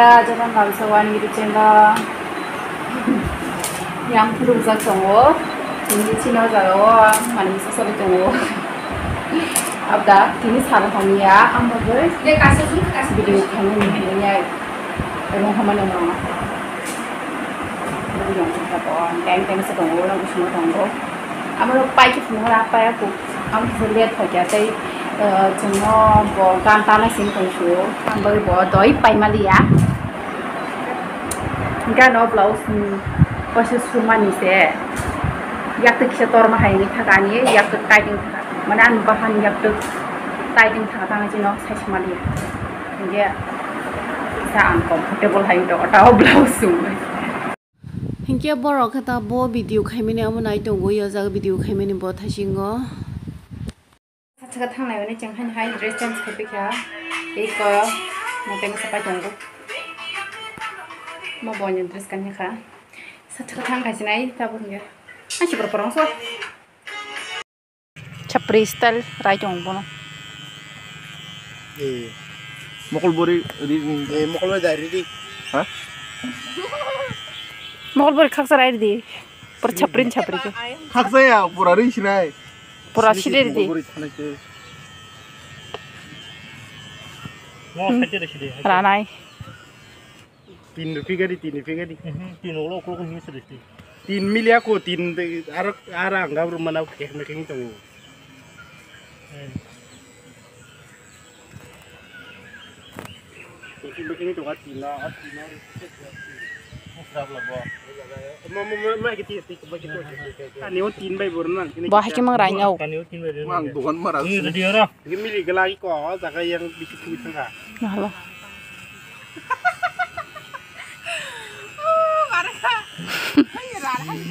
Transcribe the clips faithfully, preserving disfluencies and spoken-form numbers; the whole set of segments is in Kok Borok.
Jotono lamsao ani YouTube channel yang phunukjak tongo. Tini chini o jaga o manwi masa sabai tongo. Abda tini sal hamya ang bagwi video khaimani hinwi rung hamani no. Teng teng se tongo, ulang bisingo tongo. Amo paikhe phunukna paiya kuk. Ang kisa let phaikha tei, eh, chwngno bo gan tanai sini tong su. Ang bagwi bo doi paimaliya. Gano blouse ni kaisa sumani se. Yaktwi kisa torma hai ni thaka ani yaktwi kaiting thaka. Mane ani bahan yaktwi kaiting thaka tang chino sai sumaliya. Hinkhe kisa uncomfortable hai to ota o blouse sumai. Hinkhe borok khe ta bo video khaimani amo nai tongo, o jaga video khaimani bo thaisingo. Satka thangnai hwnwi chwng haino hai dress change khai pikha. Eko moteng sapai tongo. Mo boyni dress kanwi kha. Satka thang khai sinai tabuk hinkhe. Ang si borok porong so. Chapri style rai tongo bono. Eh, mokol bori ri, eh, mokol bori dai ri di. Ha? Mokol bori khaksa rai di. Pura chapri ni chapri ke. Khaksa ya, pura ri sinai. Pura side ri di. Mokol bori thanai se. Mo khaite ri side. Ranai. Tin rupi gari, tin rupi gari. Mhm, tin ulo ulo ulo hinwi sadi. Tin milia ko, tin de, aro, aro ang gabru mana kek me keng tongo. Hmm. Kek me keng tongo, tin na, tin na. Musra bla bo. Ma, ma, ma, ma, kiti, kiti, ma, kiti. Ani o tin bai bor na. Bo hakhe mang rai nyau. Ani o tin bai. Mang dogan mara. Ni ready ora. Ini milik lagi kok, jaga yang bikin kulit tengah. Nah, lah.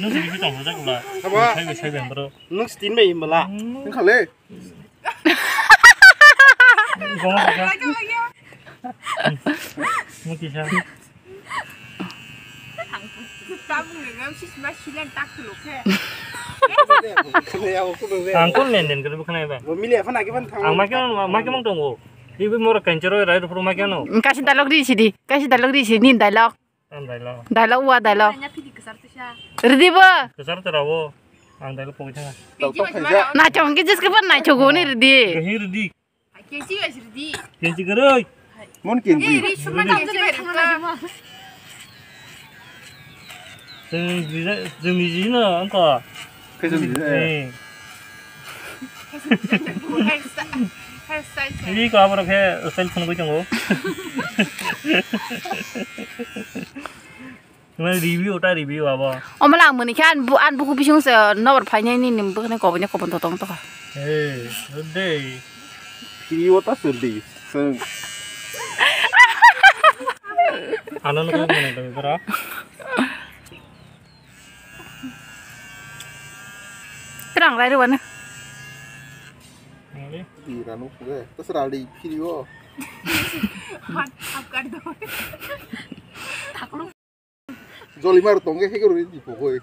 Nung sini kita ngajak lah. Apa? Saya saya yang bro. Nung setin bayi malah. Nung kali. Gua apa? Nung kisah. Ang kon len den kadu khna ba. Ang ma keno ma kemo tongo. Ibu mora kanchero rai ro ma keno. Kasi dialogue di sidi. Kasi dialogue di sidi dialogue. Ang dialogue. Dialogue wa dialogue. Ridi bo. Kesar terawo. Ang dialogue pokoknya. Na chong ke jis ke ban na chogo ni ridi. Kechi guys, ridi. Kechi garoi. Mon kechi. Ridi, suma tam jere ka. Jeng jira, jeng jina angka. Kechi jira. Eh. Ini ko abro ke style phone ko chongo. Mane review ta review abo. Omala ang mani khe an bu-, an buku bising se nobor phainai ni nim bukhne kobone kobon totong tokha. Hey, dei. Phi o ta sudi. Seng. Ano no ko mane to bra. Terang lai ruan. Di ranu ke. Terus rali phi o. Hat, hap kar do. Joli mar tong ke hegor di pogoi.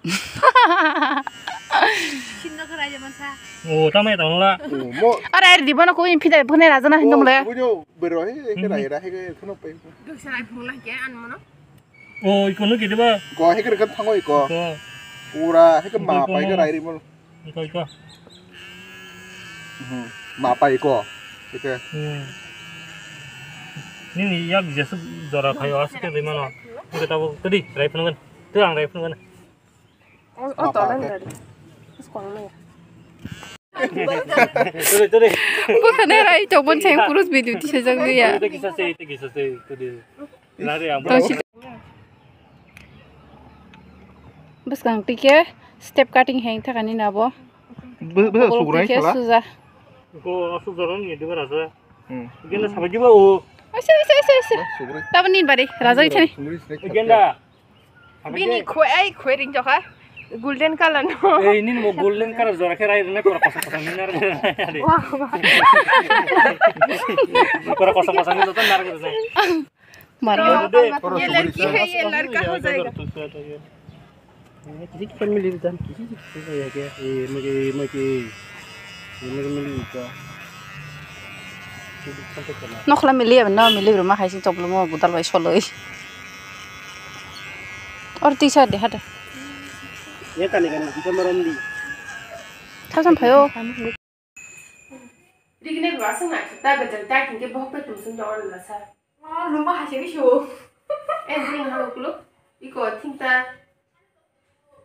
Sinno kara je mansa. O, tamai tong la. O, mo. Ore, ere di bono ko in phidai phone raja na hindong le. Bujo bero he, he rai ra he ke khono pai. Dosa rai phone la ke an mono. O, iko no ke deba. Ko he ke kan thango iko. Ko. Pura he ke ma pai ke rai ri mono. Iko, iko. Hmm, ma pai ko. Ike. Hmm. Nini yak jesu jora phaio asuk ke rimano. Ike tabo tadi rai phungan. Tu ang rai phungan. O, o, ma tolan pai. Tore, tore. Bukhane rai chobon cheng purus video tisa jang ya. Ite kisa se, ite kisa se, tadi. Lari ang. Tong si. Bwskang tike step cutting heng thakani nabo. Bwsa Bokol sugra tike sala. Suja. Ko asuk jaran ni dibara sa. Hmm. Gele sabai diba o. Ase, ase, ase, ase. Sugra. Tabani bari raja ni thani. Genda. Bini khoi ai khoi ring jokha. Golden color no. Ei nini mo golden color jora khe rai rene kora kosa kosa nini rai. Wah, wah. Kora kosa kosa nini to nar rene. Mara. Ye ladki hai, ye ladka ho jayega. Kisi ki family dan kisi ki jayega. Ye mage mage. Ye mage mili ka. Nokhla mili ya no mili ruma hai si toplumo budal bai soloi. Or tisa de hada. Ye kani kani kita marom di. Thasam phayo. Rigine ba sung na ta betel ta kinke bohok pe tum sung dong na sa. Oh, ruma hai se bisu. Eh, bring halo kulo. Iko thinta.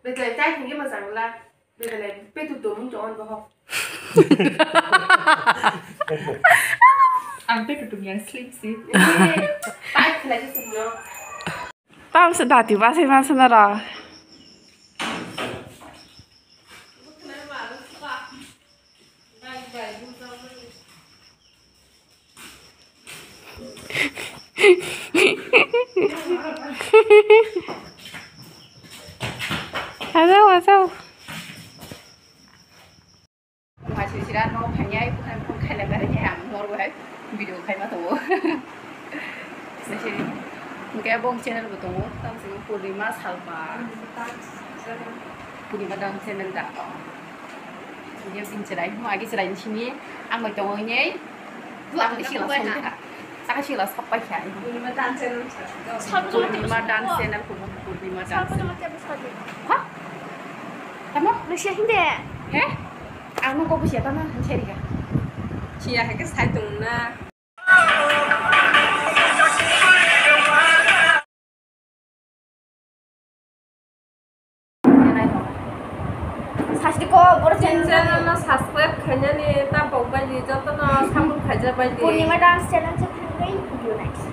Bedalai chai thangwi majang la. Bedalai petu tomung to on boho. Ang petu tum yang slim si. Pai khlai si sumno. Tam se dati ba se man se na ra. Hello, what's up? Masih sira no phanya, bukan pun khaila dari ya, normal video khai ma to. Sini sini. Mungkin abang channel betul, tam sini Purnima Salpa. Purnima dan channel dah. Dia bin cerai, mau lagi cerai di sini. Ang mau tahu ini. Aku sih langsung dah. Saka sila sapa kya. Purnima dance channel. Purnima dance channel ko Purnima dance. Ha? Tamo? Rusia hindi. He? Ang nung ko busia tamo, ang seri ka. Siya hai ke sai tung na. Sasti ko boro channel no subscribe khainani ta bok bai di joto no support khaijak bai di. Purnima dance channel se thangwi video nice.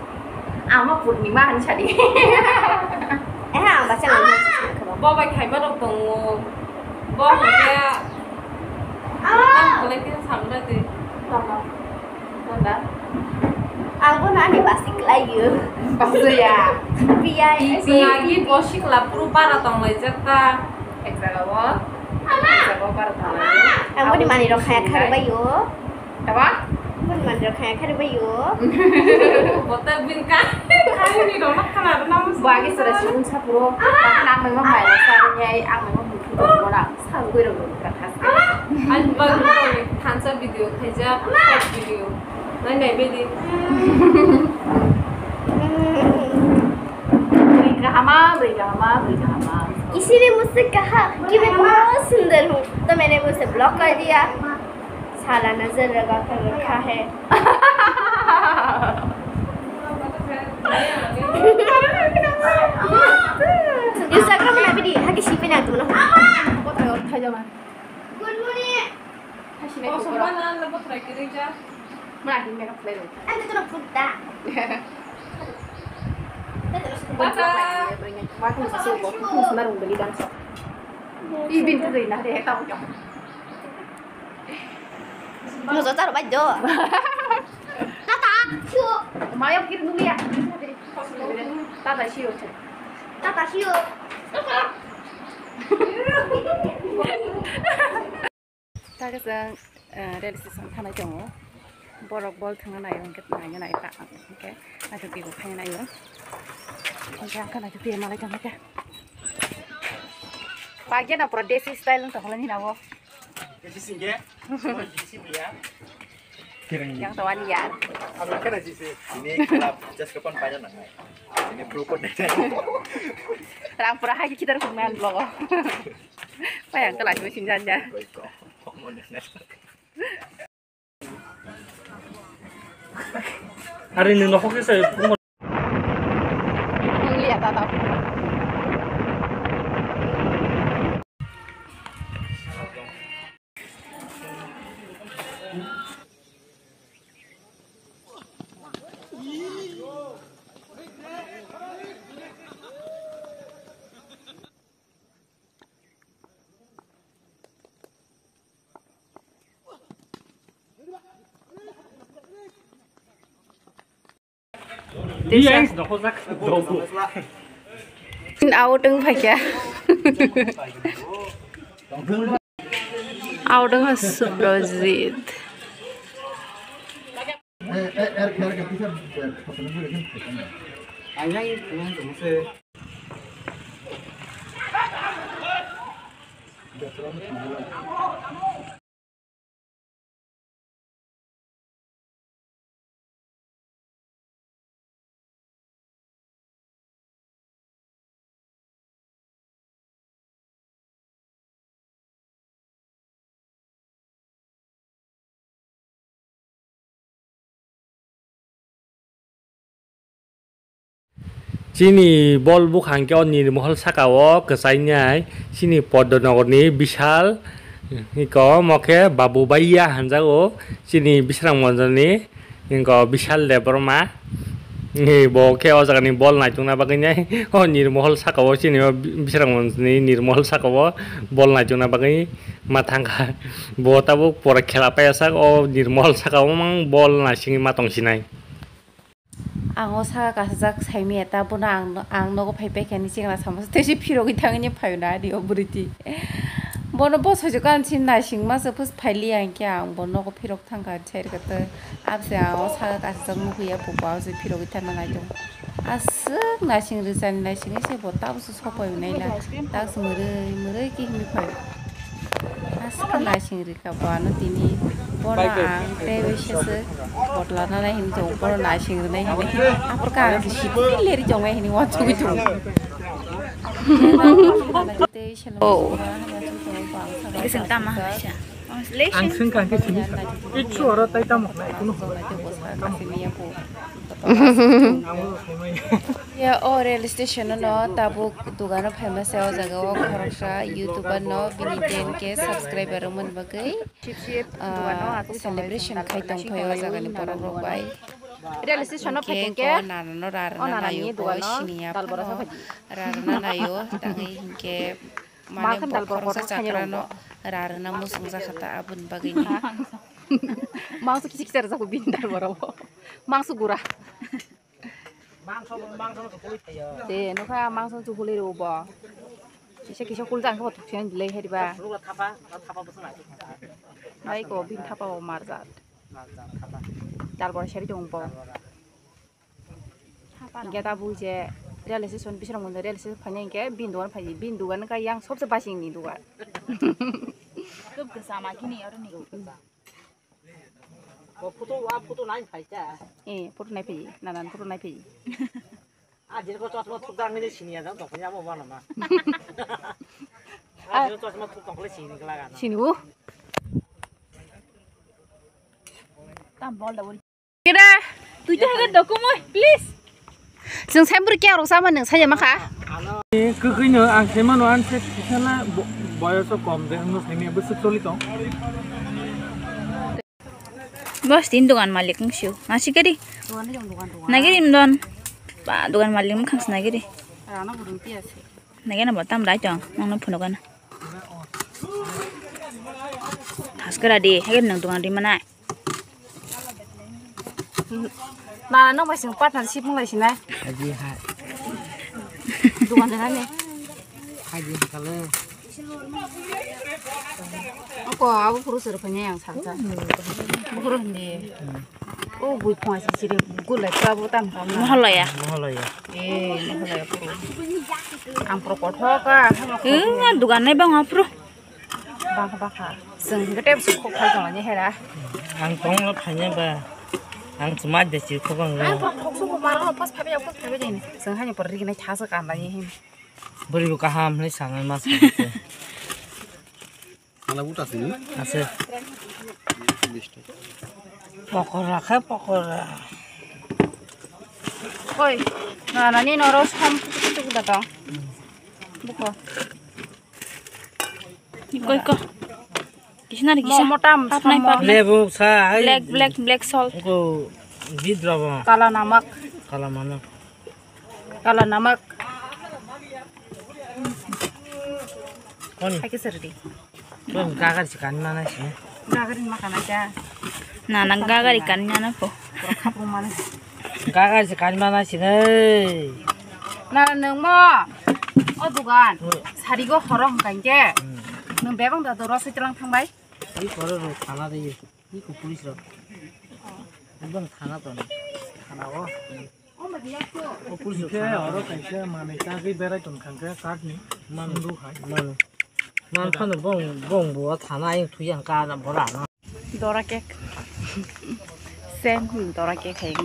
Ama Purnima han sadi. Eh, ama channel no subscribe khaibak. Bo bai khaima rok tongo. Bo hwnkhe. Ama. Ang kolai khe samna di. Tama. Wanda? Ang bo nani basi khlaiyo. Basi ya? P I P. Lagi bo sikla puro bara tonglaijak ta. Ek jaga o. Ek jaga o bara tonglaijak. Ang bo ni mani rok khaya khari bayo. Tama? Ang bo ni mani rok khaya khari bayo. Bota bin ka. Ani ni rok khana na. Bo agi sore si unsa puro. Ang mai ma mai sa ni ai ang mai ma muthi ko na. Sagwi rok rok kha. Ani bagwi thansa video khaijak, short video. Nai nai bedi. Bwrwi kahama, bwrwi kahama, bwrwi kahama. Isini mujhse kaha, kibe bahut sundar hu. To maine mujhse block kar diya. Sala nazar laga kar rakha hai. Instagram na bidi, hagi sipi na tu na. Good morning. Hasinai. Oh, tukura. Sombana, labo try kiri ja. Mana di makeup play. Ang tu na punta. Bata. Waktu masih sibuk, aku sebenarnya beli dansa. Ibin tu dari nanti tahu kamu. Mau zotar bajo. Tata, sio. Maya pikir dulu ya. Tata, sio. Tata, sio. Tata. Tagsa, eh, rail station thanai tongo. Borok bol thangna naio, hwnkhe naina nai ta, hwnkhe naithotok twi bo khaina naio. Hwnkhe ang khe naithotok twi malai tongkha khe. Pagya na pura desi style wng tongkha nini nabo. Desi singke? Desi ya? Yang tawani ya. Abo khe naisi se, ini club just kapan paina nangnai. Ini pro ko dai. Rang pura hai kitar kumai an blogo. Payang kelai mesin janja. Hari ini nohok saya. Ang liya tata. Out wng phaikha. Out wngkha Subrajit. Chini bol bukhang khe o Nirmohol saka o kwchainai, chini Poddo Nogor ni Bishal, iko omo khe Babu Baiya hinjago, chini Bisramganj ni, iko Bishal Debbarma. Ni bo khe o jaga ni bol naitungna bagwi nai, o Nirmohol saka o chini o Bisramganj ni Nirmohol saka o bol naitungna bagwi ma thangkha. Bo tabuk pore khela paiya sak o Nirmohol saka o mang bol naisingwi ma tongsinai. Ang o saka kasijak saimaya ta, bono ang, ang nogo phai paikha hinwi chengla sama se, tei se phirogwi thangwi phai na adi o bwrwi twi. Bono bosoi jokha ang chini naising masa phus phailiya hinkhe ang bo nogo phirok thangkha hinwi khe tei abse ang o saka kasijak nukhuya pupo abse phirogwi thangna naitongo. Aswk naising rwchani naisingwi se bo tabukhe sopai naila, tabukhe mwrwi mwrwi khe himwi phai. Aswk naising rwkha bo ano tini. Bono ang tei bai sese botla nanai hinwi tongo, bono naising rwnai hinwi. Aphuru khe ang se sitini leri tongnai hinwi uansugwi tongo. Oh. Kising tama hai sa. Ang swngkha khe sini sa. Kichu oro tai tamo khnai, kunu. Ya, o rail station no tabuk dugano phaima se o jaga o khoroksa YouTuber no bini ten K subscriber rwmani bagwi, ah, celebration khai tong phai o jaga ni borok rok bai. Rail station no phai tong khe ko nana no ra rwna naio bo sini ya phano ra rwna naio tangwi hinkhe mane bo khoroksa chakra no ra rwna muchung jakha ta aboni bagwi ni. Mangso kisa kisa rwjak bo bini dal borok bo. Mangso gura. Mangso, mangso no chukuli thaiyo. Te, nukha mangso chukuli rw bo. Kisa kisa kul jang khe bo thukse delay hai ba. Thapa, thapa bo swnai thapa. Bai ko bin thapa bo marjak. Marjak thapa. Dal bora seri tong bo. Dal bora. Thapa. Geta bui je real station, Bisramganj real station phaina hinkhe bin dugan phai, bin dugan kha yang sobse basing ni dugan. Kub kisa ma kini aro ni. O photo, a photo nai phai cha. Eh, photo nai phai, nanan photo nai phai. A jil ko chosma thuk dang ni sini ya dang tong ya mo bana ma. A jil ko chosma thuk tong le sini kala ga na. Sini bu. Tam bol da bol. Kira, tui to hagan dokumoi, please. Chwng saimuri khe rok sama nwng saya makha. Kwkwi no ang sai mano ang se kisana boyoso kom de hwnwi saimaya bwswk choli tong. Bos tin dogan malik wng sio. Nasi gari. Nagiri mdon. Ba dogan malik wng khang nagiri. Nagena bo tam rai tong. Nang no phuno gana. Haskara di, hagen nang dogan di mana. Na, no, masing partnership mulai sini. Haji hai. Dukan jalan ni. Haji kalau. Ako, aku puru suruh punya yang sansa. Puru hindi. Oh, gue punya sih sini. Gue lah, aku tahu kamu. Mahalaya. Mahalaya. Eh, mahalaya puru. Ampro kotor ka. Eh, dukan ni bang apro. Bangkha bangkha. Chwng hinkhe tei bwswk khok phai tonglaini hera. Ang tongla phaina ba. Ang chwma de chirkhok ang. Ang khok sugo maro pas phaibai, pas phaibai dini. Chwng hani por riknai thasa kanlai hin. Bwrwi bo kaham hinwi sanai ma sanai. Ala uta sini. Ase. Pokora khe pokora. Oi, nana ni noro som kutu kutu da tong. Buko. Iko, iko. Kisa nari kisa. Mo-, motam, pap nai, pap nai. Lebu sa, ai. Black, black, black salt. Ko bidra ba. Kala namak. Kala namak. Kala namak. Kon. Hai ke serdi. Kon gagar si kan mana si. Gagar ma kana ja. Na, na gagar ikan mana po. Pura khapung mana. Gagar si kan mana si nei. Na nang mo. O dugan. Hmm. Sari go horong kan ke. Hmm. Nang bebang da doro sitlang thang bai. Ni koro ro thana de. Ni ko police ro. Bang thana to. Thana o. O police ro. Ke oro kaisa manui tagwi berai tong kha ke card ni. Manu. Ndu hai. Manu. Man phano bong, bong bo thana ayung thuya ka na bora na. Dora cake. Same dora cake hai.